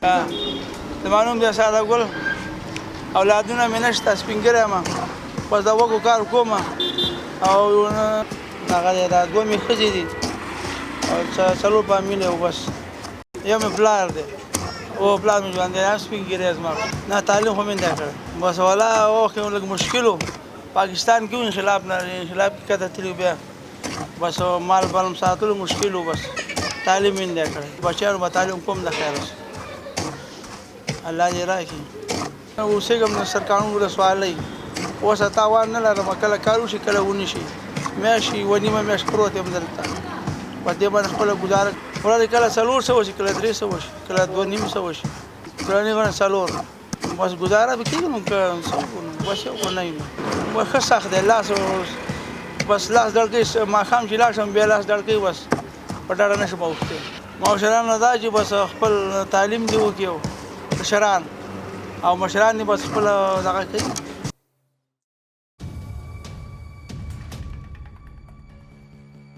زما نوم دی ساده ګل، اولادونه مې نشته، سپین ږیری یم، بس د وږو کار کوم. او دغه دی، دا دوه مې ښځې دي او څلور فامیل یو، بس یو مې پلار دی او پلار مې ژوندی دی، هم سپین ږیری زما. نه، تعلیم خو مې نه دی کړی، بس ولا وخت کې لږ مشکل و، پاکستان کې انقلاب نه انقلاب کې کته تللی، بیا بس مال بلم ساتلو مشکل و، بس تعلیم مې نه دی کړی. بچیانو به تعلیم کوم، د خیر اوسه الله دې راکړي. اوسېږم د سرکانون ولسوالۍ. اوس تاوان نه لرم، کله کار وشي کله ونه شي، میاشت یوه نیمه میاشت پروت یم دلته، په دې باندې خپله ګزاره. ورځې کله 400 شي، کله 300 شي، کله 250 شي، کله نیمه څلور، بس ګزاره به کېږي. نو که څه وکړو، بس یو خو نه وي، ښه سخت دی. لاس بس لاس دړکۍ، ماښام چې لاړ شم بیا لاس دړکۍ، بس په ډډه نه شم اوښتی. مشرانو دا چې بس خپل تعلیم دې وکړي، مشران او مشران دې بس خپل دغه کوي.